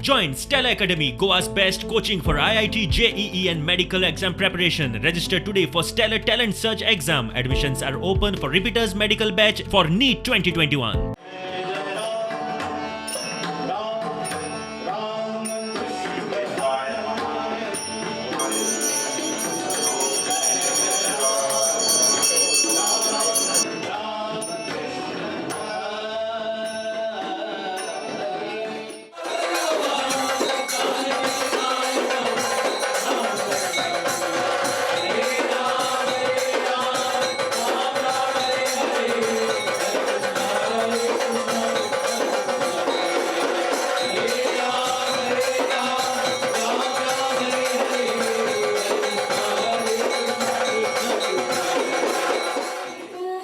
Join Stellar Academy, Goa's best coaching for IIT, JEE, and medical exam preparation. Register today for Stellar Talent Search exam. Admissions are open for repeaters medical batch for NEET 2021.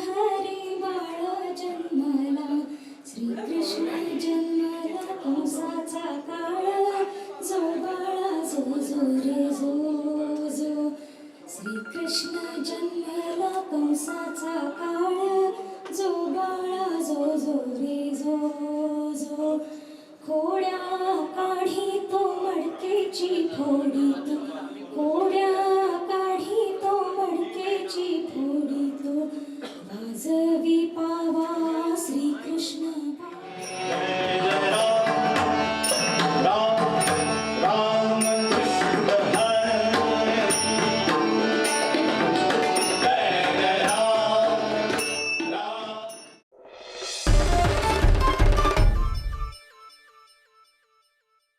Hari बाळ जन्मला, श्रीकृष्ण जन्मला, कंसाचा काळ जो बाळा जो जो रे जो जो. श्रीकृष्ण जन्मला, कंसाचा काळ जो बाळा जो जो रे जो जो. खोड्या काढी तो मडकेची फोडी तो, खोड्या